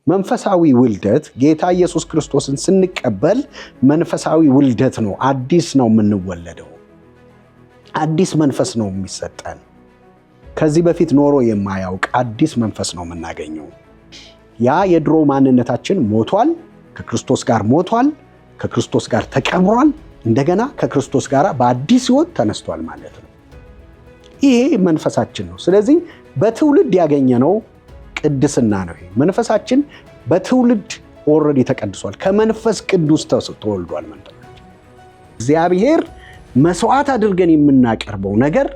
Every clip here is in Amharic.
መንፈሳዊ ውልደት ጌታ ኢየሱስ ክርስቶስን ስንቀበል መንፈሳዊ ውልደት ነው። አዲስ ነው የምንወለደው። አዲስ መንፈስ ነው የሚሰጠን። ከዚህ በፊት ኖሮ የማያውቅ አዲስ መንፈስ ነው የምናገኘው። ያ የድሮ ማንነታችን ሞቷል፣ ከክርስቶስ ጋር ሞቷል፣ ከክርስቶስ ጋር ተቀብሯል። እንደገና ከክርስቶስ ጋር በአዲስ ሕይወት ተነስቷል ማለት ነው። ይሄ መንፈሳችን ነው። ስለዚህ በትውልድ ያገኘነው ቅድስና ነው። ይሄ መንፈሳችን በትውልድ already ተቀድሷል። ከመንፈስ ቅዱስ ተወልዷል። መንፈሳችን እግዚአብሔር መስዋዕት አድርገን የምናቀርበው ነገር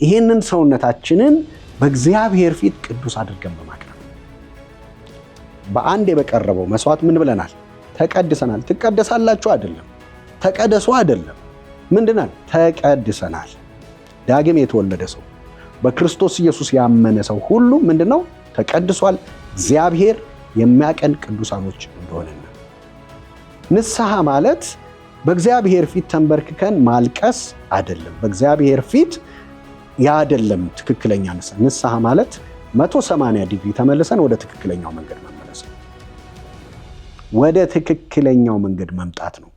ይሄንን ሰውነታችንን በእግዚአብሔር ፊት ቅዱስ አድርገን በማቅረብ በአንድ በቀረበው መስዋዕት ምን ብለናል? ተቀድሰናል። ትቀደሳላችሁ አይደለም፣ ተቀደሱ አይደለም፣ ምንድናል? ተቀድሰናል። ዳግም የተወለደ ሰው በክርስቶስ ኢየሱስ ያመነ ሰው ሁሉ ምንድነው? ተቀድሷል። እግዚአብሔር የሚያቀን ቅዱሳኖች እንደሆነና ንስሐ ማለት በእግዚአብሔር ፊት ተንበርክከን ማልቀስ አይደለም። በእግዚአብሔር ፊት ያ አይደለም ትክክለኛ ንስሐ። ንስሐ ማለት 180 ዲግሪ ተመልሰን ወደ ትክክለኛው መንገድ መመለስ ነው። ወደ ትክክለኛው መንገድ መምጣት ነው።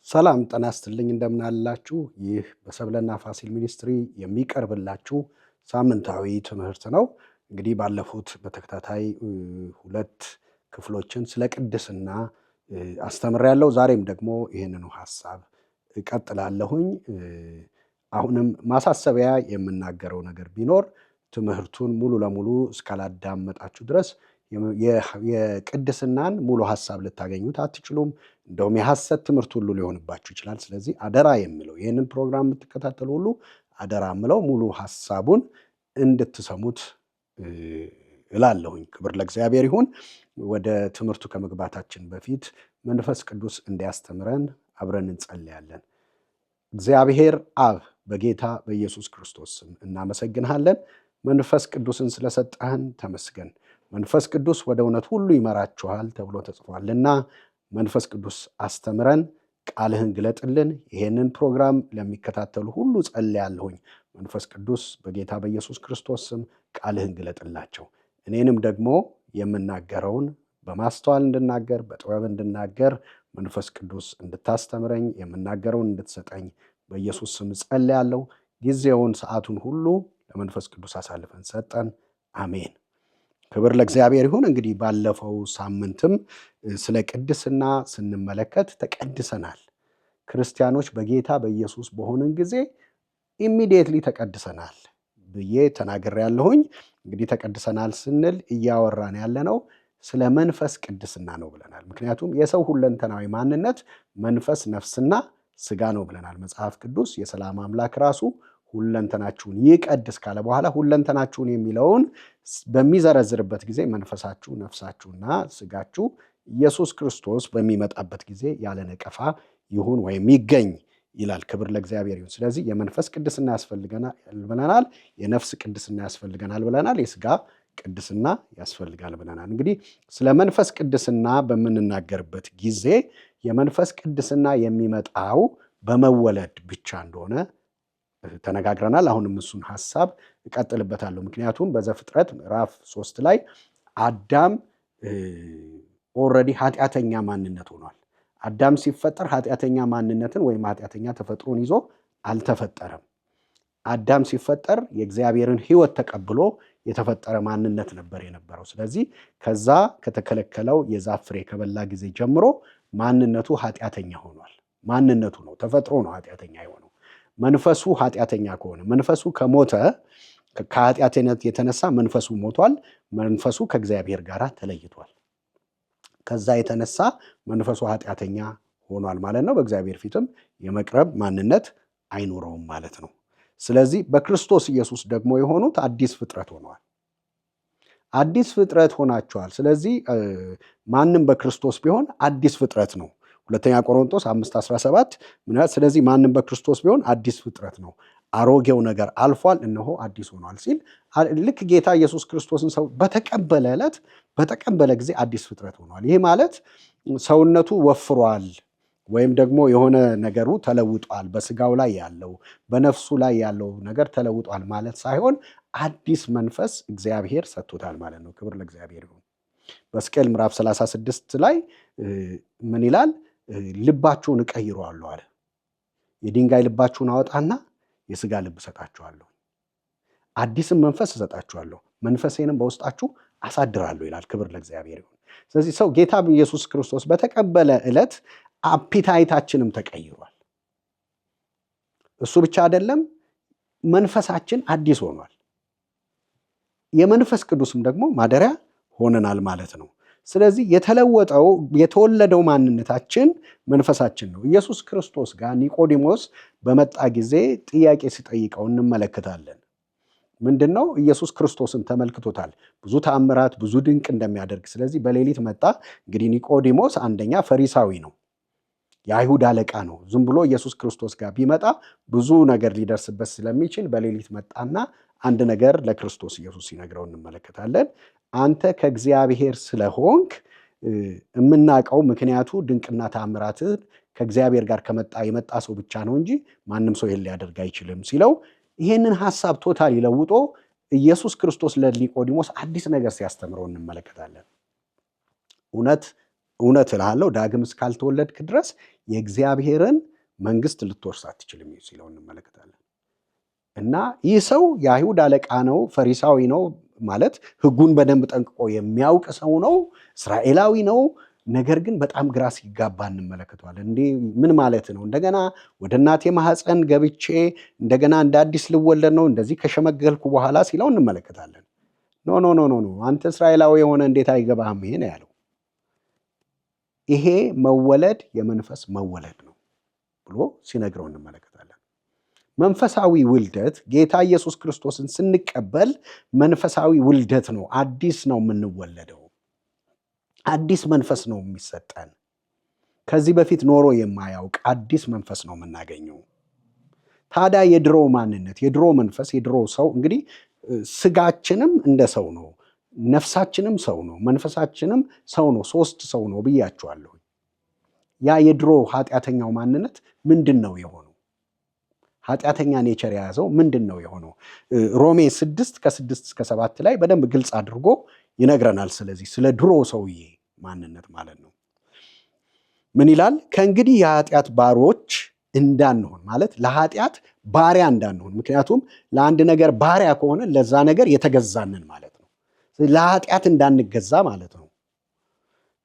ሰላም ጤና ይስጥልኝ፣ እንደምን አላችሁ? ይህ በሰብለና ፋሲል ሚኒስትሪ የሚቀርብላችሁ ሳምንታዊ ትምህርት ነው። እንግዲህ ባለፉት በተከታታይ ሁለት ክፍሎችን ስለ ቅድስና አስተምሬያለሁ። ዛሬም ደግሞ ይህንኑ ሀሳብ እቀጥላለሁኝ። አሁንም ማሳሰቢያ የምናገረው ነገር ቢኖር ትምህርቱን ሙሉ ለሙሉ እስካላዳመጣችሁ ድረስ የቅድስናን ሙሉ ሀሳብ ልታገኙት አትችሉም። እንደውም የሐሰት ትምህርት ሁሉ ሊሆንባችሁ ይችላል። ስለዚህ አደራ የምለው ይህንን ፕሮግራም የምትከታተሉ ሁሉ አደራ የምለው ሙሉ ሀሳቡን እንድትሰሙት እላለሁኝ። ክብር ለእግዚአብሔር ይሁን። ወደ ትምህርቱ ከመግባታችን በፊት መንፈስ ቅዱስ እንዲያስተምረን አብረን እንጸልያለን። እግዚአብሔር አብ በጌታ በኢየሱስ ክርስቶስ ስም እናመሰግንሃለን። መንፈስ ቅዱስን ስለሰጠህን ተመስገን። መንፈስ ቅዱስ ወደ እውነት ሁሉ ይመራችኋል ተብሎ ተጽፏልና መንፈስ ቅዱስ አስተምረን፣ ቃልህን ግለጥልን። ይሄንን ፕሮግራም ለሚከታተሉ ሁሉ ጸልያለሁኝ። መንፈስ ቅዱስ በጌታ በኢየሱስ ክርስቶስ ስም ቃልህን ግለጥላቸው። እኔንም ደግሞ የምናገረውን በማስተዋል እንድናገር፣ በጥበብ እንድናገር መንፈስ ቅዱስ እንድታስተምረኝ፣ የምናገረውን እንድትሰጠኝ በኢየሱስ ስም ጸልያለሁ። ጊዜውን ሰዓቱን ሁሉ ለመንፈስ ቅዱስ አሳልፈን ሰጠን። አሜን። ክብር ለእግዚአብሔር ይሁን። እንግዲህ ባለፈው ሳምንትም ስለ ቅድስና ስንመለከት ተቀድሰናል። ክርስቲያኖች በጌታ በኢየሱስ በሆንን ጊዜ immediately ተቀድሰናል ብዬ ተናግሬያለሁኝ። እንግዲህ ተቀድሰናል ስንል እያወራን ያለነው ስለ መንፈስ ቅድስና ነው ብለናል። ምክንያቱም የሰው ሁለንተናዊ ማንነት መንፈስ፣ ነፍስና ስጋ ነው ብለናል። መጽሐፍ ቅዱስ የሰላም አምላክ ራሱ ሁለንተናችሁን ይቀድስ ካለ በኋላ ሁለንተናችሁን የሚለውን በሚዘረዝርበት ጊዜ መንፈሳችሁ፣ ነፍሳችሁና ስጋችሁ ኢየሱስ ክርስቶስ በሚመጣበት ጊዜ ያለ ነቀፋ ይሁን ወይም ይገኝ ይላል። ክብር ለእግዚአብሔር ይሁን። ስለዚህ የመንፈስ ቅድስና ያስፈልገናል ብለናል። የነፍስ ቅድስና ያስፈልገናል ብለናል። የስጋ ቅድስና ያስፈልጋል ብለናል። እንግዲህ ስለ መንፈስ ቅድስና በምንናገርበት ጊዜ የመንፈስ ቅድስና የሚመጣው በመወለድ ብቻ እንደሆነ ተነጋግረናል። አሁንም እሱን ሀሳብ እቀጥልበታለሁ። ምክንያቱም በዘፍጥረት ምዕራፍ 3 ላይ አዳም already ኃጢአተኛ ማንነት ሆኗል። አዳም ሲፈጠር ኃጢአተኛ ማንነትን ወይም ኃጢአተኛ ተፈጥሮን ይዞ አልተፈጠረም። አዳም ሲፈጠር የእግዚአብሔርን ሕይወት ተቀብሎ የተፈጠረ ማንነት ነበር የነበረው። ስለዚህ ከዛ ከተከለከለው የዛፍ ፍሬ ከበላ ጊዜ ጀምሮ ማንነቱ ኃጢአተኛ ሆኗል። ማንነቱ ነው፣ ተፈጥሮ ነው ኃጢአተኛ የሆነው። መንፈሱ ኃጢአተኛ ከሆነ መንፈሱ ከሞተ ከኃጢአተኝነት የተነሳ መንፈሱ ሞቷል። መንፈሱ ከእግዚአብሔር ጋር ተለይቷል። ከዛ የተነሳ መንፈሱ ኃጢአተኛ ሆኗል ማለት ነው። በእግዚአብሔር ፊትም የመቅረብ ማንነት አይኖረውም ማለት ነው። ስለዚህ በክርስቶስ ኢየሱስ ደግሞ የሆኑት አዲስ ፍጥረት ሆነዋል። አዲስ ፍጥረት ሆናችኋል። ስለዚህ ማንም በክርስቶስ ቢሆን አዲስ ፍጥረት ነው። ሁለተኛ ቆሮንቶስ 5:17 ምናምን። ስለዚህ ማንም በክርስቶስ ቢሆን አዲስ ፍጥረት ነው፣ አሮጌው ነገር አልፏል፣ እነሆ አዲስ ሆኗል ሲል ልክ ጌታ ኢየሱስ ክርስቶስን ሰው በተቀበለ ዕለት፣ በተቀበለ ጊዜ አዲስ ፍጥረት ሆኗል። ይህ ማለት ሰውነቱ ወፍሯል ወይም ደግሞ የሆነ ነገሩ ተለውጧል፣ በስጋው ላይ ያለው፣ በነፍሱ ላይ ያለው ነገር ተለውጧል ማለት ሳይሆን አዲስ መንፈስ እግዚአብሔር ሰጥቶታል ማለት ነው። ክብር ለእግዚአብሔር ይሁን። በሕዝቅኤል ምዕራፍ 36 ላይ ምን ይላል? ልባችሁን እቀይረዋለሁ አለ። የድንጋይ ልባችሁን አወጣና የስጋ ልብ እሰጣችኋለሁ፣ አዲስም መንፈስ እሰጣችኋለሁ፣ መንፈሴንም በውስጣችሁ አሳድራለሁ ይላል። ክብር ለእግዚአብሔር ይሁን። ስለዚህ ሰው ጌታ ኢየሱስ ክርስቶስ በተቀበለ ዕለት appetite ኣችንም ተቀይሯል። እሱ ብቻ አይደለም፣ መንፈሳችን አዲስ ሆኗል። የመንፈስ ቅዱስም ደግሞ ማደሪያ ሆነናል ማለት ነው። ስለዚህ የተለወጠው፣ የተወለደው ማንነታችን መንፈሳችን ነው። ኢየሱስ ክርስቶስ ጋር ኒቆዲሞስ በመጣ ጊዜ ጥያቄ ሲጠይቀው እንመለከታለን። ምንድን ነው? ኢየሱስ ክርስቶስን ተመልክቶታል። ብዙ ተአምራት፣ ብዙ ድንቅ እንደሚያደርግ። ስለዚህ በሌሊት መጣ። እንግዲህ ኒቆዲሞስ አንደኛ ፈሪሳዊ ነው፣ የአይሁድ አለቃ ነው። ዝም ብሎ ኢየሱስ ክርስቶስ ጋር ቢመጣ ብዙ ነገር ሊደርስበት ስለሚችል በሌሊት መጣና አንድ ነገር ለክርስቶስ ኢየሱስ ሲነግረው እንመለከታለን። አንተ ከእግዚአብሔር ስለሆንክ የምናውቀው፣ ምክንያቱ ድንቅና ተአምራትህ ከእግዚአብሔር ጋር ከመጣ የመጣ ሰው ብቻ ነው እንጂ ማንም ሰው ይህን ሊያደርግ አይችልም ሲለው፣ ይህንን ሐሳብ totally ለውጦ ኢየሱስ ክርስቶስ ለኒቆዲሞስ አዲስ ነገር ሲያስተምረው እንመለከታለን። እውነት እውነት እልሃለሁ፣ ዳግም እስካልተወለድክ ድረስ የእግዚአብሔርን መንግስት ልትወርስ አትችልም ሲለው እንመለከታለን። እና ይህ ሰው የአይሁድ አለቃ ነው፣ ፈሪሳዊ ነው፣ ማለት ሕጉን በደንብ ጠንቅቆ የሚያውቅ ሰው ነው፣ እስራኤላዊ ነው። ነገር ግን በጣም ግራ ሲጋባ እንመለከተዋለን። እንዴ፣ ምን ማለት ነው? እንደገና ወደ እናቴ ማህፀን ገብቼ እንደገና እንደ አዲስ ልወለድ ነው እንደዚህ ከሸመገልኩ በኋላ ሲለው እንመለከታለን። No, no, no, no, no፣ አንተ እስራኤላዊ የሆነ እንዴት አይገባህም? ይሄ ነው ያለው። ይሄ መወለድ የመንፈስ መወለድ ነው ብሎ ሲነግረው እንመለከታለን። መንፈሳዊ ውልደት ጌታ ኢየሱስ ክርስቶስን ስንቀበል መንፈሳዊ ውልደት ነው። አዲስ ነው የምንወለደው። አዲስ መንፈስ ነው የሚሰጠን። ከዚህ በፊት ኖሮ የማያውቅ አዲስ መንፈስ ነው የምናገኘው። ታዲያ የድሮ ማንነት፣ የድሮ መንፈስ፣ የድሮ ሰው፣ እንግዲህ ስጋችንም እንደ ሰው ነው፣ ነፍሳችንም ሰው ነው፣ መንፈሳችንም ሰው ነው። ሶስት ሰው ነው ብያችኋለሁ። ያ የድሮ ኃጢአተኛው ማንነት ምንድን ነው የሆነው? ኃጢአተኛ nature የያዘው ምንድን ነው የሆነው? ሮሜ 6 ከ6 እስከ 7 ላይ በደንብ ግልጽ አድርጎ ይነግረናል። ስለዚህ ስለ ድሮ ሰውዬ ማንነት ማለት ነው። ምን ይላል? ከእንግዲህ የኃጢአት ባሮች እንዳንሆን፣ ማለት ለኃጢአት ባሪያ እንዳንሆን። ምክንያቱም ለአንድ ነገር ባሪያ ከሆነ ለዛ ነገር የተገዛንን ማለት ነው። ለኃጢአት እንዳንገዛ ማለት ነው።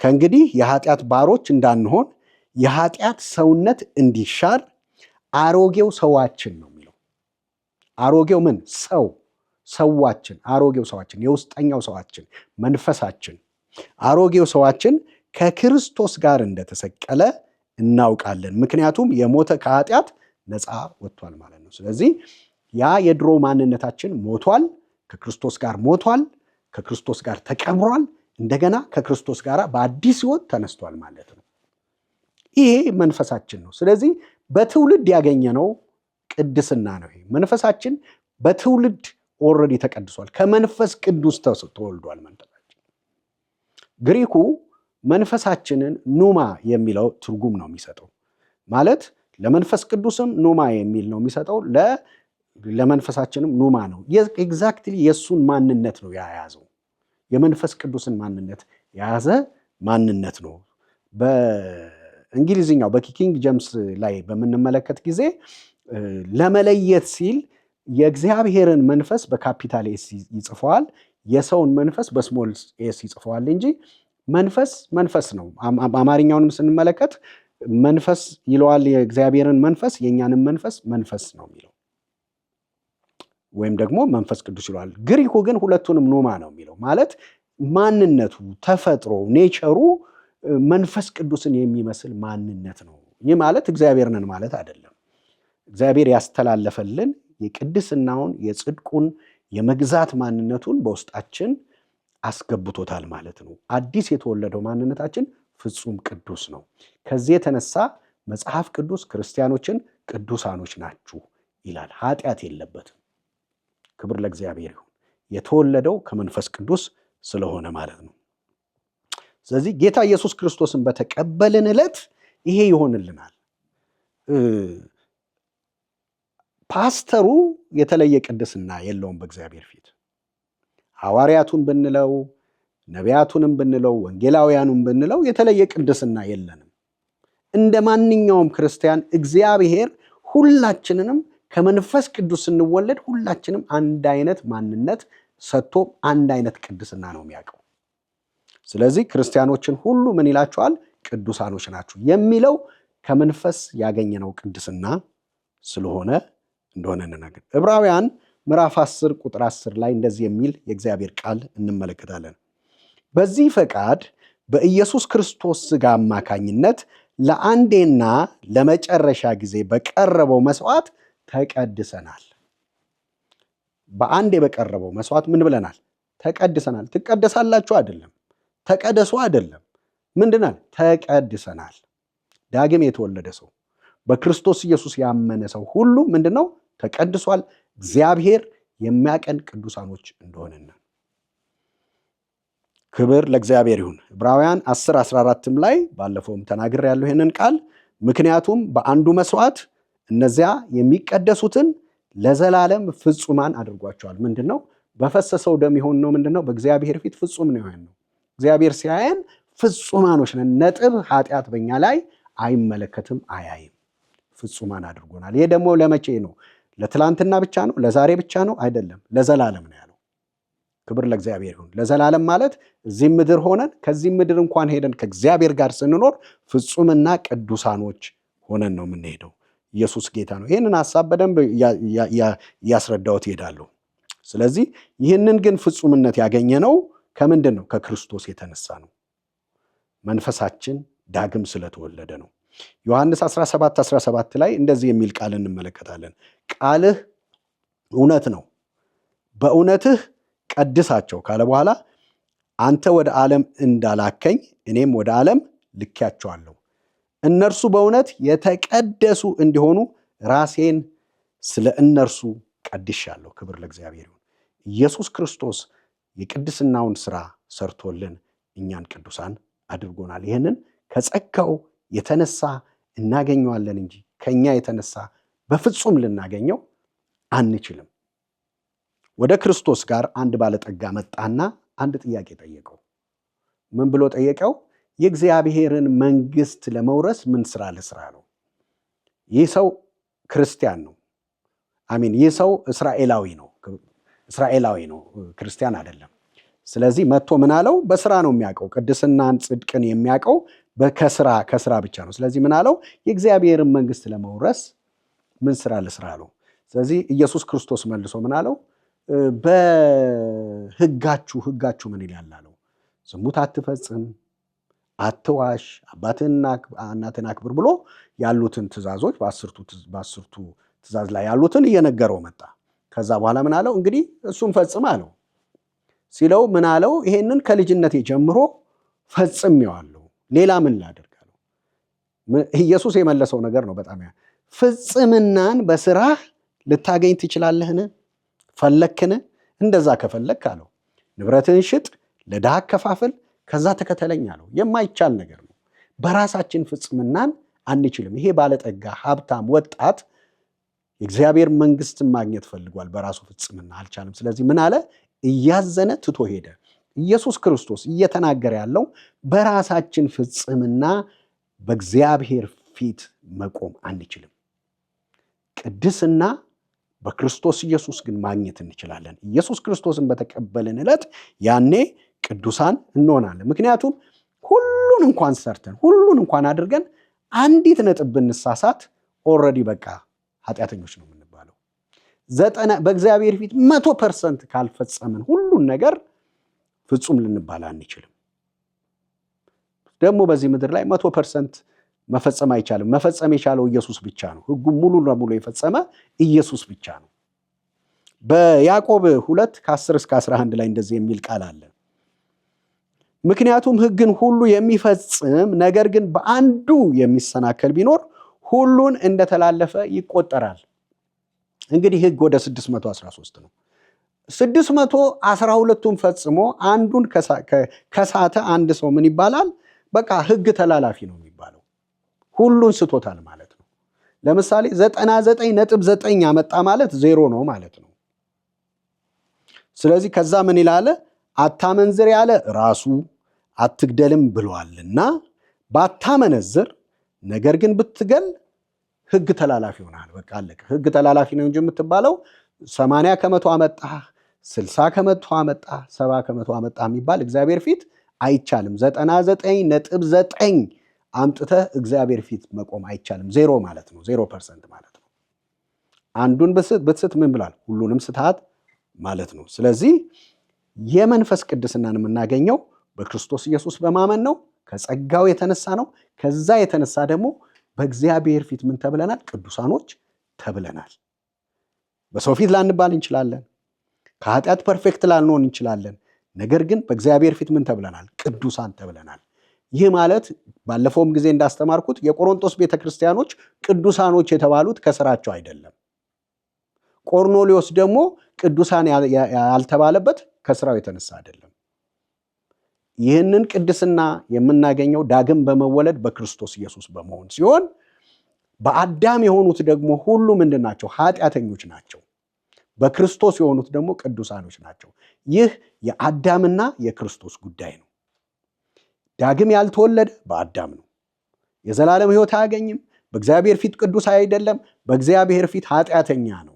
ከእንግዲህ የኃጢአት ባሮች እንዳንሆን የኃጢአት ሰውነት እንዲሻር አሮጌው ሰዋችን ነው የሚለው። አሮጌው ምን ሰው ሰዋችን፣ አሮጌው ሰዋችን፣ የውስጠኛው ሰዋችን፣ መንፈሳችን፣ አሮጌው ሰዋችን ከክርስቶስ ጋር እንደተሰቀለ እናውቃለን። ምክንያቱም የሞተ ከኃጢአት ነፃ ወጥቷል ማለት ነው። ስለዚህ ያ የድሮ ማንነታችን ሞቷል፣ ከክርስቶስ ጋር ሞቷል፣ ከክርስቶስ ጋር ተቀብሯል፣ እንደገና ከክርስቶስ ጋር በአዲስ ሕይወት ተነስቷል ማለት ነው። ይሄ መንፈሳችን ነው። ስለዚህ በትውልድ ያገኘነው ቅድስና ነው። ይሄ መንፈሳችን በትውልድ already ተቀድሷል። ከመንፈስ ቅዱስ ተወልዷል መንፈሳችን። ግሪኩ መንፈሳችንን ኑማ የሚለው ትርጉም ነው የሚሰጠው። ማለት ለመንፈስ ቅዱስም ኑማ የሚል ነው የሚሰጠው፣ ለመንፈሳችንም ኑማ ነው። Exactly የእሱን ማንነት ነው የያዘው። የመንፈስ ቅዱስን ማንነት የያዘ ማንነት ነው። በእንግሊዝኛው በ King James ላይ በምንመለከት ጊዜ ለመለየት ሲል የእግዚአብሔርን መንፈስ በ capital S ይጽፈዋል፣ የሰውን መንፈስ በ small s ይጽፈዋል እንጂ መንፈስ መንፈስ ነው። አማርኛውንም ስንመለከት መንፈስ ይለዋል የእግዚአብሔርን መንፈስ፣ የእኛንም መንፈስ መንፈስ ነው የሚለው ወይም ደግሞ መንፈስ ቅዱስ ይለዋል። ግሪኩ ግን ሁለቱንም ኑማ ነው የሚለው። ማለት ማንነቱ፣ ተፈጥሮ፣ nature ኡ መንፈስ ቅዱስን የሚመስል ማንነት ነው። ይህ ማለት እግዚአብሔር ነን ማለት አይደለም። እግዚአብሔር ያስተላለፈልን የቅድስናውን፣ የጽድቁን፣ የመግዛት ማንነቱን በውስጣችን አስገብቶታል ማለት ነው። አዲስ የተወለደው ማንነታችን ፍጹም ቅዱስ ነው። ከዚህ የተነሳ መጽሐፍ ቅዱስ ክርስቲያኖችን ቅዱሳኖች ናችሁ፣ ይላል። ኃጢአት የለበትም። ክብር ለእግዚአብሔር ይሁን። የተወለደው ከመንፈስ ቅዱስ ስለሆነ ማለት ነው። ስለዚህ ጌታ ኢየሱስ ክርስቶስን በተቀበልን ዕለት ይሄ ይሆንልናል። ፓስተሩ የተለየ ቅድስና የለውም በእግዚአብሔር ፊት። ሐዋርያቱን ብንለው፣ ነቢያቱንም ብንለው፣ ወንጌላውያኑን ብንለው የተለየ ቅድስና የለንም። እንደ ማንኛውም ክርስቲያን እግዚአብሔር ሁላችንንም ከመንፈስ ቅዱስ ስንወለድ ሁላችንም አንድ አይነት ማንነት ሰጥቶ አንድ አይነት ቅድስና ነው የሚያውቀው። ስለዚህ ክርስቲያኖችን ሁሉ ምን ይላቸዋል? ቅዱሳኖች ናችሁ የሚለው ከመንፈስ ያገኘነው ቅድስና ስለሆነ እንደሆነ እንናገር። ዕብራውያን ምዕራፍ 10 ቁጥር 10 ላይ እንደዚህ የሚል የእግዚአብሔር ቃል እንመለከታለን። በዚህ ፈቃድ በኢየሱስ ክርስቶስ ሥጋ አማካኝነት ለአንዴና ለመጨረሻ ጊዜ በቀረበው መስዋዕት ተቀድሰናል። በአንዴ በቀረበው መስዋዕት ምን ብለናል? ተቀድሰናል። ትቀደሳላችሁ አይደለም፣ ተቀደሱ አይደለም፣ ምንድናል? ተቀድሰናል። ዳግም የተወለደ ሰው በክርስቶስ ኢየሱስ ያመነ ሰው ሁሉ ምንድን ነው? ተቀድሷል። እግዚአብሔር የሚያቀን ቅዱሳኖች እንደሆነና ክብር ለእግዚአብሔር ይሁን። ዕብራውያን 10 14ም ላይ ባለፈውም ተናግሬያለሁ ይህንን ቃል። ምክንያቱም በአንዱ መስዋዕት እነዚያ የሚቀደሱትን ለዘላለም ፍጹማን አድርጓቸዋል። ምንድን ነው? በፈሰሰው ደም የሆን ነው። ምንድን ነው? በእግዚአብሔር ፊት ፍጹም ነው የሆን ነው። እግዚአብሔር ሲያየን ፍጹማኖች ነን። ነጥብ ኃጢአት በኛ ላይ አይመለከትም፣ አያይም። ፍጹማን አድርጎናል። ይሄ ደግሞ ለመቼ ነው? ለትላንትና ብቻ ነው? ለዛሬ ብቻ ነው? አይደለም፣ ለዘላለም ነው ያለው። ክብር ለእግዚአብሔር ይሁን። ለዘላለም ማለት እዚህም ምድር ሆነን ከዚህም ምድር እንኳን ሄደን ከእግዚአብሔር ጋር ስንኖር ፍጹምና ቅዱሳኖች ሆነን ነው የምንሄደው። ኢየሱስ ጌታ ነው። ይህንን ሀሳብ በደንብ እያስረዳሁት እሄዳለሁ። ስለዚህ ይህንን ግን ፍጹምነት ያገኘነው ከምንድን ነው? ከክርስቶስ የተነሳ ነው። መንፈሳችን ዳግም ስለተወለደ ነው። ዮሐንስ 17 17 ላይ እንደዚህ የሚል ቃል እንመለከታለን። ቃልህ እውነት ነው፣ በእውነትህ ቀድሳቸው ካለ በኋላ አንተ ወደ ዓለም እንዳላከኝ እኔም ወደ ዓለም ልኬያቸዋለሁ፣ እነርሱ በእውነት የተቀደሱ እንዲሆኑ ራሴን ስለ እነርሱ ቀድሻለሁ። ክብር ለእግዚአብሔር ይሁን። ኢየሱስ ክርስቶስ የቅድስናውን ስራ ሰርቶልን እኛን ቅዱሳን አድርጎናል። ይህንን ከጸጋው የተነሳ እናገኘዋለን እንጂ ከኛ የተነሳ በፍጹም ልናገኘው አንችልም። ወደ ክርስቶስ ጋር አንድ ባለጠጋ መጣና አንድ ጥያቄ ጠየቀው። ምን ብሎ ጠየቀው? የእግዚአብሔርን መንግስት ለመውረስ ምን ስራ ልስራ ነው? ይህ ሰው ክርስቲያን ነው። አሚን። ይህ ሰው እስራኤላዊ ነው። እስራኤላዊ ነው፣ ክርስቲያን አይደለም። ስለዚህ መጥቶ ምን አለው? በስራ ነው የሚያውቀው። ቅድስናን ጽድቅን የሚያውቀው ከስራ ብቻ ነው። ስለዚህ ምን አለው? የእግዚአብሔርን መንግስት ለመውረስ ምን ስራ ልስራ አለው። ስለዚህ ኢየሱስ ክርስቶስ መልሶ ምን አለው? በህጋችሁ ህጋችሁ ምን ይላል አለው። ዝሙት አትፈጽም፣ አትዋሽ፣ አባትህንና እናትህን አክብር ብሎ ያሉትን ትእዛዞች በአስርቱ ትእዛዝ ላይ ያሉትን እየነገረው መጣ። ከዛ በኋላ ምን አለው? እንግዲህ እሱን ፈጽም አለው። ሲለው ምን አለው? ይሄንን ከልጅነቴ ጀምሮ ፈጽሜዋለሁ፣ ሌላ ምን ላደርግ አለው። ኢየሱስ የመለሰው ነገር ነው በጣም ፍጽምናን በስራህ ልታገኝ ትችላለህን? ፈለክን? እንደዛ ከፈለክ አለው ንብረትህን ሽጥ፣ ለድሃ አከፋፍል፣ ከዛ ተከተለኝ አለው። የማይቻል ነገር ነው። በራሳችን ፍጽምናን አንችልም። ይሄ ባለጠጋ ሀብታም ወጣት የእግዚአብሔር መንግስትን ማግኘት ፈልጓል፣ በራሱ ፍጽምና አልቻለም። ስለዚህ ምን አለ? እያዘነ ትቶ ሄደ። ኢየሱስ ክርስቶስ እየተናገረ ያለው በራሳችን ፍጽምና በእግዚአብሔር ፊት መቆም አንችልም። ቅድስና በክርስቶስ ኢየሱስ ግን ማግኘት እንችላለን። ኢየሱስ ክርስቶስን በተቀበልን ዕለት ያኔ ቅዱሳን እንሆናለን። ምክንያቱም ሁሉን እንኳን ሰርተን ሁሉን እንኳን አድርገን አንዲት ነጥብ ብንሳሳት already በቃ ኃጢአተኞች ነው የምንባለው። በእግዚአብሔር ፊት 100% ካልፈጸምን ሁሉን ነገር ፍጹም ልንባል አንችልም። ደግሞ በዚህ ምድር ላይ 100% መፈጸም አይቻልም። መፈጸም የቻለው ኢየሱስ ብቻ ነው። ሕጉም ሙሉ ለሙሉ የፈጸመ ኢየሱስ ብቻ ነው። በያዕቆብ 2 ከ10 እስከ 11 ላይ እንደዚህ የሚል ቃል አለ። ምክንያቱም ሕግን ሁሉ የሚፈጽም ነገር ግን በአንዱ የሚሰናከል ቢኖር ሁሉን እንደተላለፈ ይቆጠራል። እንግዲህ ሕግ ወደ 613 ነው። 612ቱን ፈጽሞ አንዱን ከሳተ አንድ ሰው ምን ይባላል? በቃ ሕግ ተላላፊ ነው የሚባለው። ሁሉን ስቶታል ማለት ነው። ለምሳሌ 99.9 አመጣ ማለት ዜሮ ነው ማለት ነው። ስለዚህ ከዛ ምን ይላል? አታመንዝር ያለ ራሱ አትግደልም ብሏልና ባታመነዝር ነገር ግን ብትገል ሕግ ተላላፊ ሆነሃል። በቃ አለቀ። ሕግ ተላላፊ ነው እንጂ የምትባለው 80% አመጣህ፣ 60% አመጣህ፣ 70% አመጣህ የሚባል እግዚአብሔር ፊት አይቻልም። 99.9 አምጥተህ እግዚአብሔር ፊት መቆም አይቻልም። ዜሮ ማለት ነው። 0% ማለት ነው። አንዱን ብትስት ምን ብላል? ሁሉንም ስትሃት ማለት ነው። ስለዚህ የመንፈስ ቅድስናን የምናገኘው በክርስቶስ ኢየሱስ በማመን ነው። ከጸጋው የተነሳ ነው። ከዛ የተነሳ ደግሞ በእግዚአብሔር ፊት ምን ተብለናል? ቅዱሳኖች ተብለናል። በሰው ፊት ላንባል እንችላለን። ከኃጢአት perfect ላንሆን እንችላለን። ነገር ግን በእግዚአብሔር ፊት ምን ተብለናል? ቅዱሳን ተብለናል። ይህ ማለት ባለፈውም ጊዜ እንዳስተማርኩት የቆሮንቶስ ቤተክርስቲያኖች ቅዱሳኖች የተባሉት ከስራቸው አይደለም። ቆርኔሌዎስ ደግሞ ቅዱሳን ያልተባለበት ከስራው የተነሳ አይደለም። ይህንን ቅድስና የምናገኘው ዳግም በመወለድ በክርስቶስ ኢየሱስ በመሆን ሲሆን በአዳም የሆኑት ደግሞ ሁሉ ምንድን ናቸው? ኃጢአተኞች ናቸው። በክርስቶስ የሆኑት ደግሞ ቅዱሳኖች ናቸው። ይህ የአዳምና የክርስቶስ ጉዳይ ነው። ዳግም ያልተወለደ በአዳም ነው። የዘላለም ሕይወት አያገኝም። በእግዚአብሔር ፊት ቅዱስ አይደለም። በእግዚአብሔር ፊት ኃጢአተኛ ነው።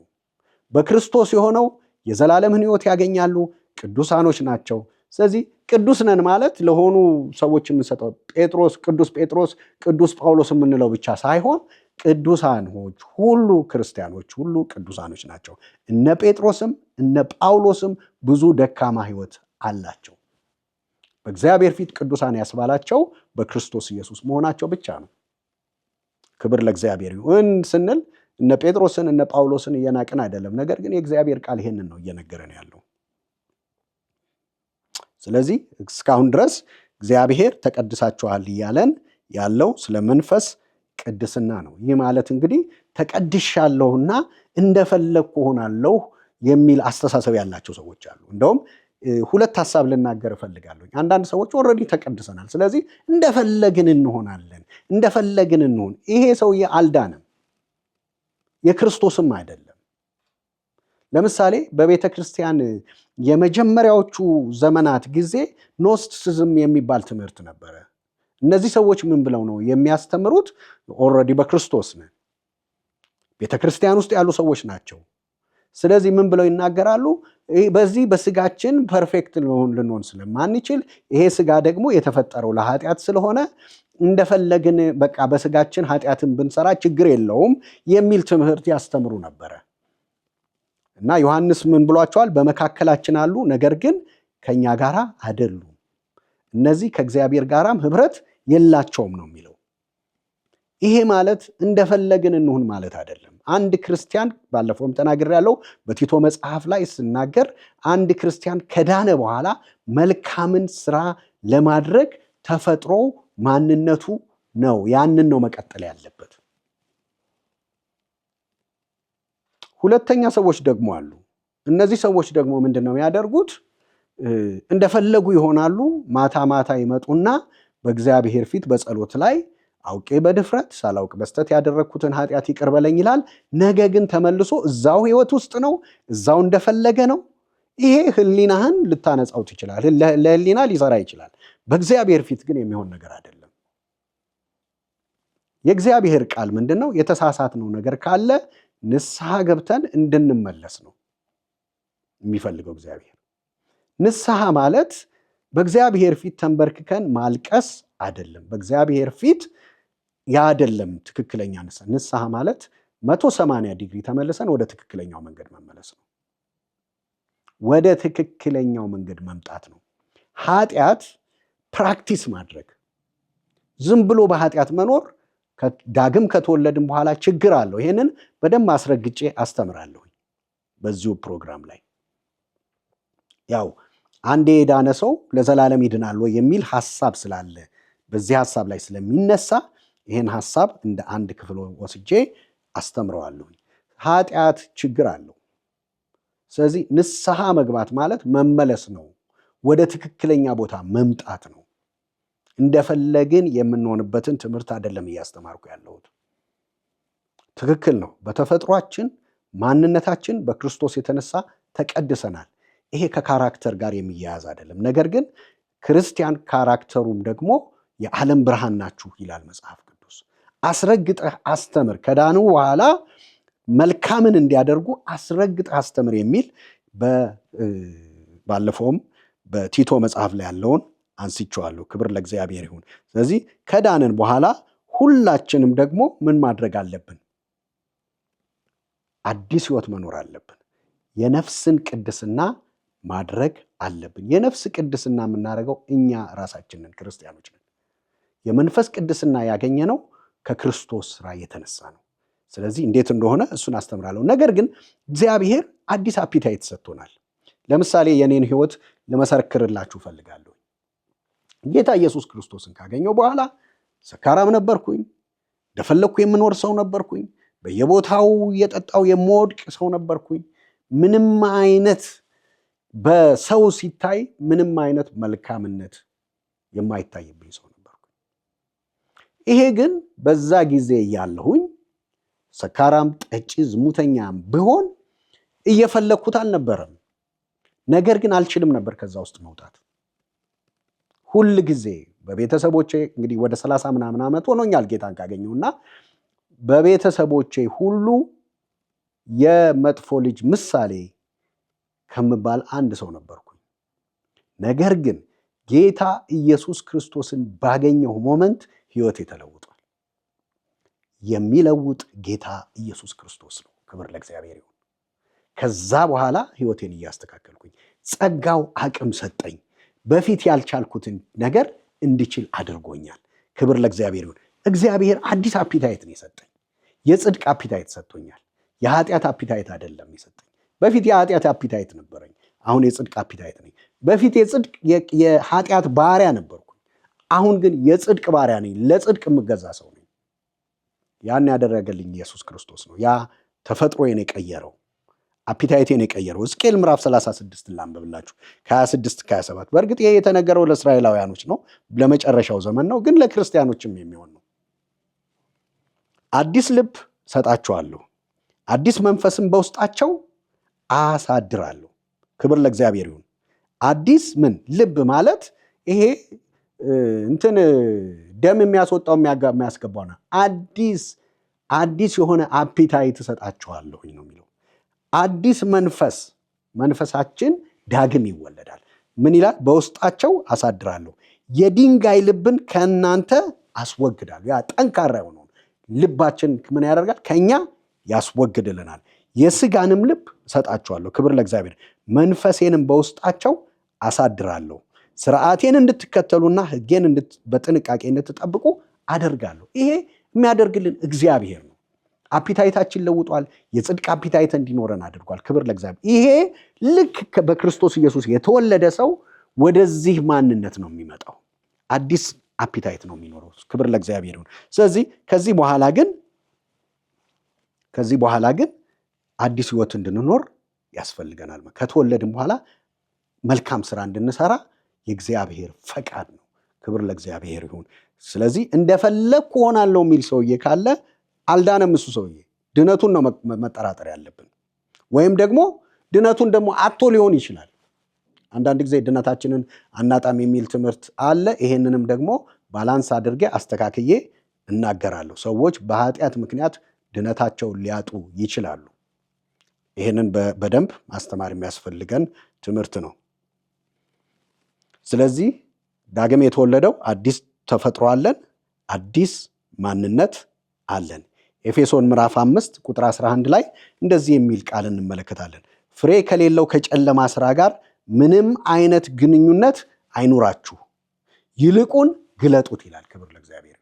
በክርስቶስ የሆነው የዘላለምን ሕይወት ያገኛሉ፣ ቅዱሳኖች ናቸው። ስለዚህ ቅዱስ ነን ማለት ለሆኑ ሰዎች የምንሰጠው ጴጥሮስ፣ ቅዱስ ጴጥሮስ፣ ቅዱስ ጳውሎስ የምንለው ብቻ ሳይሆን ቅዱሳኖች ሁሉ ክርስቲያኖች ሁሉ ቅዱሳኖች ናቸው። እነ ጴጥሮስም እነ ጳውሎስም ብዙ ደካማ ሕይወት አላቸው። በእግዚአብሔር ፊት ቅዱሳን ያስባላቸው በክርስቶስ ኢየሱስ መሆናቸው ብቻ ነው። ክብር ለእግዚአብሔር ይሁን ስንል እነ ጴጥሮስን እነ ጳውሎስን እየናቅን አይደለም። ነገር ግን የእግዚአብሔር ቃል ይሄንን ነው እየነገረን ያለው። ስለዚህ እስካሁን ድረስ እግዚአብሔር ተቀድሳችኋል እያለን ያለው ስለ መንፈስ ቅድስና ነው። ይህ ማለት እንግዲህ ተቀድሻለሁና እንደፈለግኩ ሆናለሁ የሚል አስተሳሰብ ያላቸው ሰዎች አሉ። እንደውም ሁለት ሀሳብ ልናገር እፈልጋለሁ። አንዳንድ ሰዎች already ተቀድሰናል፣ ስለዚህ እንደፈለግን እንሆናለን፣ እንደፈለግን እንሆን። ይሄ ሰውዬ አልዳንም፣ የክርስቶስም አይደለም። ለምሳሌ በቤተ ክርስቲያን የመጀመሪያዎቹ ዘመናት ጊዜ Gnosticism የሚባል ትምህርት ነበረ። እነዚህ ሰዎች ምን ብለው ነው የሚያስተምሩት? already በክርስቶስ ነን፣ ቤተ ክርስቲያን ውስጥ ያሉ ሰዎች ናቸው። ስለዚህ ምን ብለው ይናገራሉ? በዚህ በስጋችን perfect ልንሆን ስለማንችል፣ ይሄ ስጋ ደግሞ የተፈጠረው ለኃጢአት ስለሆነ እንደፈለግን በቃ በስጋችን ኃጢአትን ብንሰራ ችግር የለውም የሚል ትምህርት ያስተምሩ ነበረ። እና ዮሐንስ ምን ብሏቸዋል? በመካከላችን አሉ፣ ነገር ግን ከኛ ጋር አይደሉም። እነዚህ ከእግዚአብሔር ጋራም ህብረት የላቸውም ነው የሚለው። ይሄ ማለት እንደፈለግን እንሁን ማለት አይደለም። አንድ ክርስቲያን ባለፈውም ተናግሬያለሁ፣ በቲቶ መጽሐፍ ላይ ስናገር አንድ ክርስቲያን ከዳነ በኋላ መልካምን ስራ ለማድረግ ተፈጥሮ ማንነቱ ነው። ያንን ነው መቀጠል ያለበት። ሁለተኛ ሰዎች ደግሞ አሉ። እነዚህ ሰዎች ደግሞ ምንድን ነው የሚያደርጉት? እንደፈለጉ ይሆናሉ። ማታ ማታ ይመጡና በእግዚአብሔር ፊት በጸሎት ላይ አውቄ በድፍረት ሳላውቅ በስተት ያደረግኩትን ኃጢአት ይቅር በለኝ ይላል። ነገ ግን ተመልሶ እዛው ህይወት ውስጥ ነው፣ እዛው እንደፈለገ ነው። ይሄ ህሊናህን ልታነጻው ትችላል፣ ለህሊና ሊሰራ ይችላል። በእግዚአብሔር ፊት ግን የሚሆን ነገር አይደለም። የእግዚአብሔር ቃል ምንድን ነው? የተሳሳትነው ነገር ካለ ንስሐ ገብተን እንድንመለስ ነው የሚፈልገው እግዚአብሔር። ንስሐ ማለት በእግዚአብሔር ፊት ተንበርክከን ማልቀስ አይደለም። በእግዚአብሔር ፊት ያ አይደለም ትክክለኛ ንስሐ። ንስሐ ማለት 180 ዲግሪ ተመልሰን ወደ ትክክለኛው መንገድ መመለስ ነው። ወደ ትክክለኛው መንገድ መምጣት ነው። ኃጢአት practice ማድረግ፣ ዝም ብሎ በኃጢአት መኖር ዳግም ከተወለድን በኋላ ችግር አለው። ይሄንን በደንብ አስረግጬ አስተምራለሁ በዚሁ ፕሮግራም ላይ። ያው አንዴ የዳነ ሰው ለዘላለም ይድናል ወይ የሚል ሐሳብ ስላለ በዚህ ሐሳብ ላይ ስለሚነሳ ይሄን ሐሳብ እንደ አንድ ክፍል ወስጄ አስተምረዋለሁ። ኃጢአት ችግር አለው። ስለዚህ ንስሐ መግባት ማለት መመለስ ነው፣ ወደ ትክክለኛ ቦታ መምጣት ነው። እንደፈለግን የምንሆንበትን ትምህርት አይደለም እያስተማርኩ ያለሁት። ትክክል ነው። በተፈጥሯችን ማንነታችን በክርስቶስ የተነሳ ተቀድሰናል። ይሄ ከ character ጋር የሚያያዝ አይደለም። ነገር ግን ክርስቲያን character ኡም ደግሞ የዓለም ብርሃን ናችሁ ይላል መጽሐፍ ቅዱስ። አስረግጠህ አስተምር፣ ከዳኑ በኋላ መልካምን እንዲያደርጉ አስረግጠህ አስተምር የሚል ባለፈውም በቲቶ መጽሐፍ ላይ ያለውን አንስቼዋለሁ። ክብር ለእግዚአብሔር ይሁን። ስለዚህ ከዳንን በኋላ ሁላችንም ደግሞ ምን ማድረግ አለብን? አዲስ ሕይወት መኖር አለብን። የነፍስን ቅድስና ማድረግ አለብን። የነፍስ ቅድስና የምናደርገው እኛ ራሳችንን ክርስቲያኖች ነን። የመንፈስ ቅድስና ያገኘነው ከክርስቶስ ስራ የተነሳ ነው። ስለዚህ እንዴት እንደሆነ እሱን አስተምራለሁ። ነገር ግን እግዚአብሔር አዲስ appetite ሰጥቶናል። ለምሳሌ የኔን ህይወት ልመሰክርላችሁ እፈልጋለሁ። ጌታ ኢየሱስ ክርስቶስን ካገኘው በኋላ ሰካራም ነበርኩኝ፣ እንደፈለግኩ የምኖር ሰው ነበርኩኝ፣ በየቦታው እየጠጣው የምወድቅ ሰው ነበርኩኝ። ምንም አይነት በሰው ሲታይ ምንም አይነት መልካምነት የማይታይብኝ ሰው ነበርኩኝ። ይሄ ግን በዛ ጊዜ እያለሁኝ ሰካራም፣ ጠጪ፣ ዝሙተኛም ብሆን እየፈለግኩት አልነበረም። ነገር ግን አልችልም ነበር ከዛ ውስጥ መውጣት። ሁል ጊዜ በቤተሰቦቼ እንግዲህ ወደ 30 ምናምን ዓመት ሆኖኛል ጌታን ካገኘሁና በቤተሰቦቼ ሁሉ የመጥፎ ልጅ ምሳሌ ከምባል አንድ ሰው ነበርኩኝ። ነገር ግን ጌታ ኢየሱስ ክርስቶስን ባገኘሁ moment ህይወቴ ተለውጧል። የሚለውጥ ጌታ ኢየሱስ ክርስቶስ ነው። ክብር ለእግዚአብሔር ይሁን። ከዛ በኋላ ህይወቴን እያስተካከልኩኝ ጸጋው አቅም ሰጠኝ። በፊት ያልቻልኩትን ነገር እንድችል አድርጎኛል። ክብር ለእግዚአብሔር ይሁን። እግዚአብሔር አዲስ appetite ነው የሰጠኝ። የጽድቅ appetite ሰጥቶኛል። የኃጢአት appetite አይደለም የሰጠኝ። በፊት የኃጢአት appetite ነበረኝ። አሁን የጽድቅ appetite ነኝ። በፊት የጽድቅ የኃጢአት ባሪያ ነበርኩኝ። አሁን ግን የጽድቅ ባሪያ ነኝ። ለጽድቅ የምገዛ ሰው ነኝ። ያን ያደረገልኝ ኢየሱስ ክርስቶስ ነው። ያ ተፈጥሮዬን የቀየረው፣ appetite ኤን የቀየረው። ሕዝቅኤል ምዕራፍ 36 ላንብብላችሁ ከ26 ከ27። በእርግጥ ይሄ የተነገረው ለእስራኤላውያኖች ነው፣ ለመጨረሻው ዘመን ነው፣ ግን ለክርስቲያኖችም የሚሆን ነው። አዲስ ልብ ሰጣችኋለሁ፣ አዲስ መንፈስም በውስጣቸው አሳድራለሁ። ክብር ለእግዚአብሔር ይሁን። አዲስ ምን ልብ ማለት ይሄ እንትን ደም የሚያስወጣው የሚያስገባው ነው። አዲስ የሆነ appetite እሰጣችኋለሁኝ ነው የሚለው። አዲስ መንፈስ፣ መንፈሳችን ዳግም ይወለዳል። ምን ይላል? በውስጣቸው አሳድራለሁ፣ የድንጋይ ልብን ከእናንተ አስወግዳለሁ። ያ ጠንካራ የሆነውን ልባችን ምን ያደርጋል? ከኛ ያስወግድልናል። የስጋንም ልብ እሰጣችኋለሁ። ክብር ለእግዚአብሔር። መንፈሴንም በውስጣቸው አሳድራለሁ፣ ስርዓቴን እንድትከተሉና ሕጌን በጥንቃቄ እንድትጠብቁ አደርጋለሁ። ይሄ የሚያደርግልን እግዚአብሔር ነው። appetite ኣችን ለውጧል። የጽድቅ appetite እንዲኖረን አድርጓል። ክብር ለእግዚአብሔር። ይሄ ልክ በክርስቶስ ኢየሱስ የተወለደ ሰው ወደዚህ ማንነት ነው የሚመጣው። አዲስ appetite ነው የሚኖረው። ክብር ለእግዚአብሔር ይሁን። ስለዚህ ከዚህ በኋላ ግን አዲስ ህይወት እንድንኖር ያስፈልገናል። ከተወለድን በኋላ መልካም ስራ እንድንሰራ የእግዚአብሔር ፈቃድ ነው። ክብር ለእግዚአብሔር ይሁን። ስለዚህ እንደፈለግኩ እሆናለሁ የሚል ሰውዬ ካለ አልዳነም። እሱ ሰውዬ ድነቱን ነው መጠራጠር ያለብን። ወይም ደግሞ ድነቱን ደግሞ አጥቶ ሊሆን ይችላል። አንዳንድ ጊዜ ድነታችንን አናጣም የሚል ትምህርት አለ። ይሄንንም ደግሞ balance አድርጌ አስተካክዬ እናገራለሁ። ሰዎች በኃጢአት ምክንያት ድነታቸውን ሊያጡ ይችላሉ። ይሄንን በደንብ ማስተማር የሚያስፈልገን ትምህርት ነው። ስለዚህ ዳግም የተወለደው አዲስ ተፈጥሮ አለን፣ አዲስ ማንነት አለን። ኤፌሶን ምዕራፍ 5 ቁጥር 11 ላይ እንደዚህ የሚል ቃል እንመለከታለን። ፍሬ ከሌለው ከጨለማ ስራ ጋር ምንም አይነት ግንኙነት አይኑራችሁ፣ ይልቁን ግለጡት ይላል። ክብር ለእግዚአብሔር።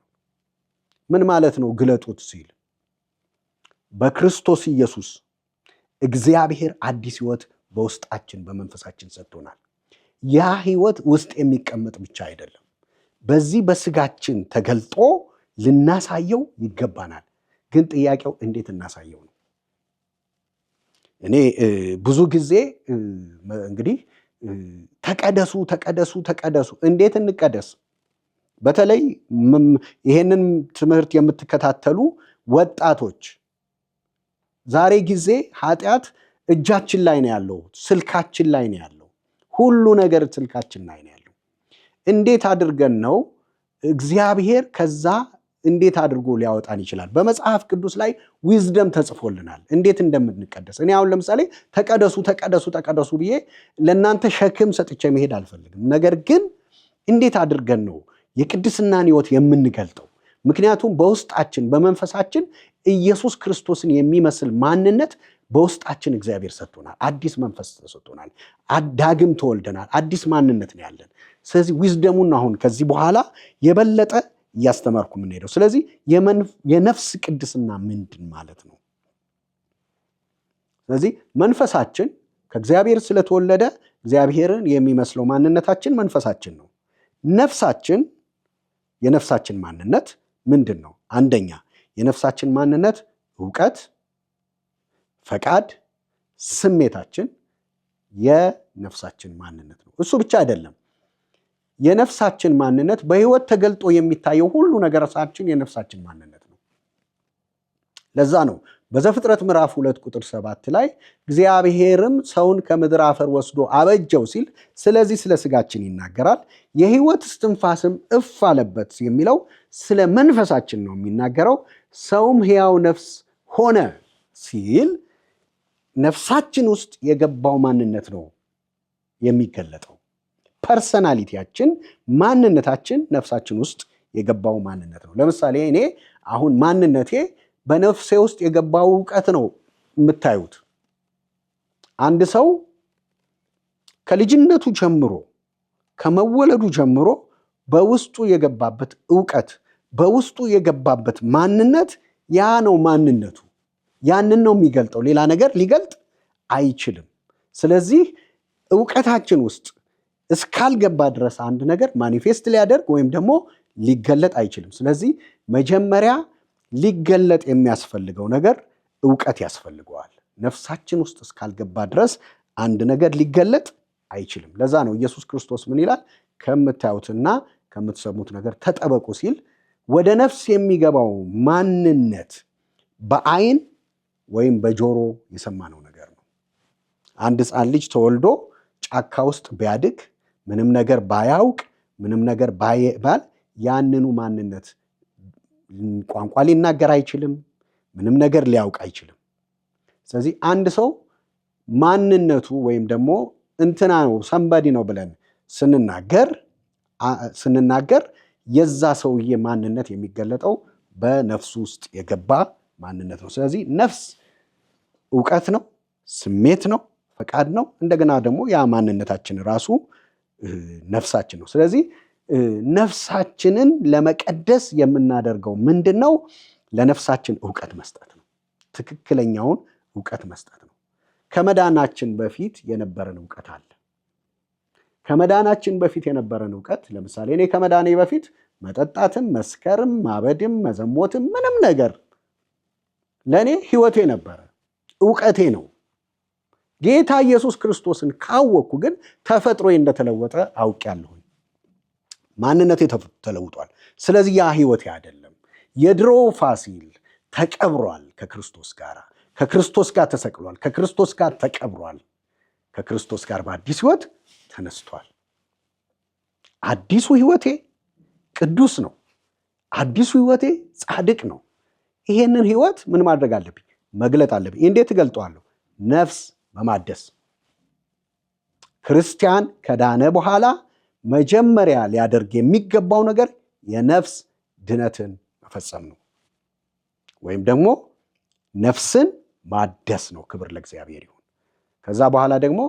ምን ማለት ነው ግለጡት ሲል? በክርስቶስ ኢየሱስ እግዚአብሔር አዲስ ሕይወት በውስጣችን በመንፈሳችን ሰጥቶናል። ያ ሕይወት ውስጥ የሚቀመጥ ብቻ አይደለም፣ በዚህ በስጋችን ተገልጦ ልናሳየው ይገባናል። ግን ጥያቄው እንዴት እናሳየው ነው። እኔ ብዙ ጊዜ እንግዲህ ተቀደሱ ተቀደሱ ተቀደሱ፣ እንዴት እንቀደስ? በተለይ ይሄንን ትምህርት የምትከታተሉ ወጣቶች ዛሬ ጊዜ ኃጢአት እጃችን ላይ ነው ያለው፣ ስልካችን ላይ ነው ያለው፣ ሁሉ ነገር ስልካችን ላይ ነው ያለው። እንዴት አድርገን ነው እግዚአብሔር ከዛ እንዴት አድርጎ ሊያወጣን ይችላል? በመጽሐፍ ቅዱስ ላይ wisdom ተጽፎልናል እንዴት እንደምንቀደስ። እኔ አሁን ለምሳሌ ተቀደሱ ተቀደሱ ተቀደሱ ብዬ ለእናንተ ሸክም ሰጥቼ መሄድ አልፈልግም። ነገር ግን እንዴት አድርገን ነው የቅድስናን ሕይወት የምንገልጠው? ምክንያቱም በውስጣችን በመንፈሳችን ኢየሱስ ክርስቶስን የሚመስል ማንነት በውስጣችን እግዚአብሔር ሰጥቶናል። አዲስ መንፈስ ተሰጥቶናል። ዳግም ተወልደናል። አዲስ ማንነት ነው ያለን። ስለዚህ wisdom ኡን አሁን ከዚህ በኋላ የበለጠ እያስተማርኩ የምንሄደው። ስለዚህ የነፍስ ቅድስና ምንድን ማለት ነው? ስለዚህ መንፈሳችን ከእግዚአብሔር ስለተወለደ እግዚአብሔርን የሚመስለው ማንነታችን መንፈሳችን ነው። ነፍሳችን፣ የነፍሳችን ማንነት ምንድን ነው? አንደኛ የነፍሳችን ማንነት እውቀት፣ ፈቃድ፣ ስሜታችን የነፍሳችን ማንነት ነው። እሱ ብቻ አይደለም። የነፍሳችን ማንነት በሕይወት ተገልጦ የሚታየው ሁሉ ነገራችን የነፍሳችን ማንነት ነው። ለዛ ነው በዘፍጥረት ምዕራፍ 2 ቁጥር 7 ላይ እግዚአብሔርም ሰውን ከምድር አፈር ወስዶ አበጀው ሲል ስለዚህ ስለ ስጋችን ይናገራል። የሕይወት እስትንፋስም እፍ አለበት የሚለው ስለ መንፈሳችን ነው የሚናገረው። ሰውም ሕያው ነፍስ ሆነ ሲል ነፍሳችን ውስጥ የገባው ማንነት ነው የሚገለጠው። Personality ያችን፣ ማንነታችን ነፍሳችን ውስጥ የገባው ማንነት ነው። ለምሳሌ እኔ አሁን ማንነቴ በነፍሴ ውስጥ የገባው እውቀት ነው የምታዩት። አንድ ሰው ከልጅነቱ ጀምሮ፣ ከመወለዱ ጀምሮ በውስጡ የገባበት እውቀት፣ በውስጡ የገባበት ማንነት ያ ነው ማንነቱ። ያንን ነው የሚገልጠው። ሌላ ነገር ሊገልጥ አይችልም። ስለዚህ እውቀታችን ውስጥ እስካልገባ ድረስ አንድ ነገር manifest ሊያደርግ ወይም ደግሞ ሊገለጥ አይችልም። ስለዚህ መጀመሪያ ሊገለጥ የሚያስፈልገው ነገር እውቀት ያስፈልገዋል። ነፍሳችን ውስጥ እስካልገባ ድረስ አንድ ነገር ሊገለጥ አይችልም። ለዛ ነው ኢየሱስ ክርስቶስ ምን ይላል? ከምታዩትና ከምትሰሙት ነገር ተጠበቁ ሲል ወደ ነፍስ የሚገባው ማንነት በአይን ወይም በጆሮ የሰማነው ነገር ነው። አንድ ሕፃን ልጅ ተወልዶ ጫካ ውስጥ ቢያድግ፣ ምንም ነገር ባያውቅ፣ ምንም ነገር ባይባል ያንኑ ማንነት ቋንቋ ሊናገር አይችልም። ምንም ነገር ሊያውቅ አይችልም። ስለዚህ አንድ ሰው ማንነቱ ወይም ደግሞ እንትና ነው፣ somebody ነው ብለን ስንናገር የዛ ሰውዬ ማንነት የሚገለጠው በነፍሱ ውስጥ የገባ ማንነት ነው። ስለዚህ ነፍስ እውቀት ነው፣ ስሜት ነው፣ ፈቃድ ነው። እንደገና ደግሞ ያ ማንነታችን ራሱ ነፍሳችን ነው። ስለዚህ ነፍሳችንን ለመቀደስ የምናደርገው ምንድን ነው? ለነፍሳችን እውቀት መስጠት ነው። ትክክለኛውን እውቀት መስጠት ነው። ከመዳናችን በፊት የነበረን እውቀት አለ። ከመዳናችን በፊት የነበረን እውቀት፣ ለምሳሌ እኔ ከመዳኔ በፊት መጠጣትም፣ መስከርም፣ ማበድም፣ መዘሞትም ምንም ነገር ለእኔ ህይወቴ ነበረ፣ እውቀቴ ነው። ጌታ ኢየሱስ ክርስቶስን ካወቅኩ ግን ተፈጥሮዬ እንደተለወጠ አውቄያለሁኝ። ማንነቴ ተለውጧል። ስለዚህ ያ ህይወቴ አይደለም። የድሮ ፋሲል ተቀብሯል ከክርስቶስ ጋር፣ ከክርስቶስ ጋር ተሰቅሏል፣ ከክርስቶስ ጋር ተቀብሯል፣ ከክርስቶስ ጋር በአዲስ ህይወት ተነስቷል። አዲሱ ህይወቴ ቅዱስ ነው። አዲሱ ህይወቴ ጻድቅ ነው። ይሄንን ህይወት ምን ማድረግ አለብኝ? መግለጥ አለብኝ። እንዴት እገልጠዋለሁ? ነፍስ በማደስ። ክርስቲያን ከዳነ በኋላ መጀመሪያ ሊያደርግ የሚገባው ነገር የነፍስ ድነትን መፈጸም ነው፣ ወይም ደግሞ ነፍስን ማደስ ነው። ክብር ለእግዚአብሔር ይሁን። ከዛ በኋላ ደግሞ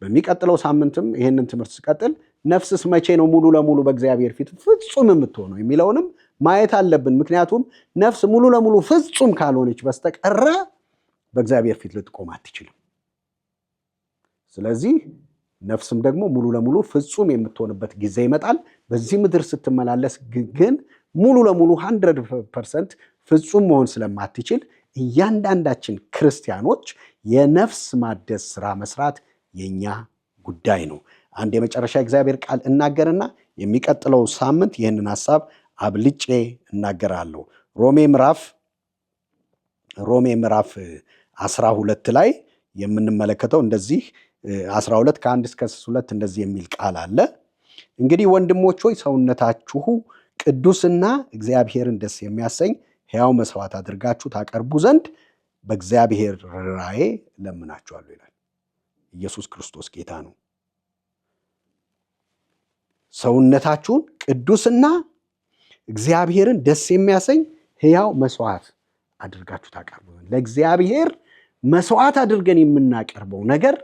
በሚቀጥለው ሳምንትም ይህንን ትምህርት ስቀጥል ነፍስስ መቼ ነው ሙሉ ለሙሉ በእግዚአብሔር ፊት ፍጹም የምትሆነው የሚለውንም ማየት አለብን። ምክንያቱም ነፍስ ሙሉ ለሙሉ ፍጹም ካልሆነች በስተቀረ በእግዚአብሔር ፊት ልትቆም አትችልም። ስለዚህ ነፍስም ደግሞ ሙሉ ለሙሉ ፍጹም የምትሆንበት ጊዜ ይመጣል። በዚህ ምድር ስትመላለስ ግን ሙሉ ለሙሉ 100% ፍጹም መሆን ስለማትችል እያንዳንዳችን ክርስቲያኖች የነፍስ ማደስ ስራ መስራት የኛ ጉዳይ ነው። አንድ የመጨረሻ እግዚአብሔር ቃል እናገርና የሚቀጥለው ሳምንት ይህንን ሐሳብ አብልጬ እናገራለሁ። ሮሜ ምዕራፍ 12 ላይ የምንመለከተው እንደዚህ፣ 12 ከ1 እስከ 2 እንደዚህ የሚል ቃል አለ። እንግዲህ ወንድሞች ሆይ፣ ሰውነታችሁ ቅዱስና እግዚአብሔርን ደስ የሚያሰኝ ሕያው መስዋዕት አድርጋችሁ ታቀርቡ ዘንድ በእግዚአብሔር ርኅራኄ እለምናችኋለሁ ይላል። ኢየሱስ ክርስቶስ ጌታ ነው። ሰውነታችሁን ቅዱስና እግዚአብሔርን ደስ የሚያሰኝ ሕያው መስዋዕት አድርጋችሁ ታቀርቡ ዘንድ። ለእግዚአብሔር መስዋዕት አድርገን የምናቀርበው ነገር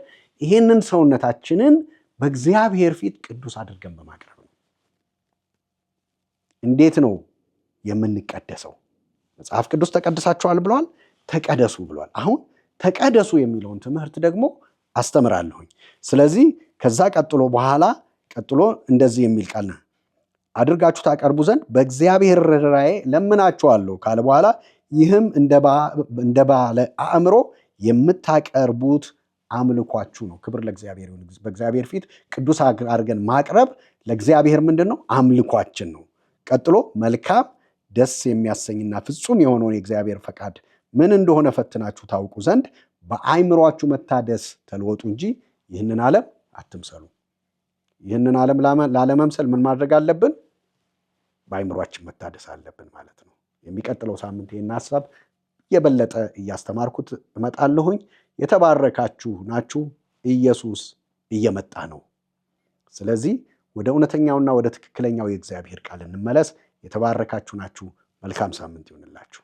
ይህንን ሰውነታችንን በእግዚአብሔር ፊት ቅዱስ አድርገን በማቅረብ ነው። እንዴት ነው የምንቀደሰው? መጽሐፍ ቅዱስ ተቀድሳችኋል ብሏል፣ ተቀደሱ ብሏል። አሁን ተቀደሱ የሚለውን ትምህርት ደግሞ አስተምራለሁኝ። ስለዚህ ከዛ ቀጥሎ በኋላ ቀጥሎ እንደዚህ የሚል ቃል ነው፣ አድርጋችሁ ታቀርቡ ዘንድ በእግዚአብሔር ርኅራኄ ለምናችኋለሁ ካለ በኋላ ይህም እንደ ባለ አእምሮ የምታቀርቡት አምልኳችሁ ነው። ክብር ለእግዚአብሔር ይሁን። በእግዚአብሔር ፊት ቅዱስ አድርገን ማቅረብ ለእግዚአብሔር ምንድን ነው? አምልኳችን ነው። ቀጥሎ መልካም፣ ደስ የሚያሰኝና ፍጹም የሆነውን የእግዚአብሔር ፈቃድ ምን እንደሆነ ፈትናችሁ ታውቁ ዘንድ በአእምሯችሁ መታደስ ተለወጡ እንጂ ይህንን ዓለም አትምሰሉ። ይህንን ዓለም ላለመምሰል ምን ማድረግ አለብን? በአእምሯችን መታደስ አለብን ማለት ነው። የሚቀጥለው ሳምንት ይህን ሀሳብ የበለጠ እያስተማርኩት እመጣለሁኝ። የተባረካችሁ ናችሁ። ኢየሱስ እየመጣ ነው። ስለዚህ ወደ እውነተኛውና ወደ ትክክለኛው የእግዚአብሔር ቃል እንመለስ። የተባረካችሁ ናችሁ። መልካም ሳምንት ይሁንላችሁ።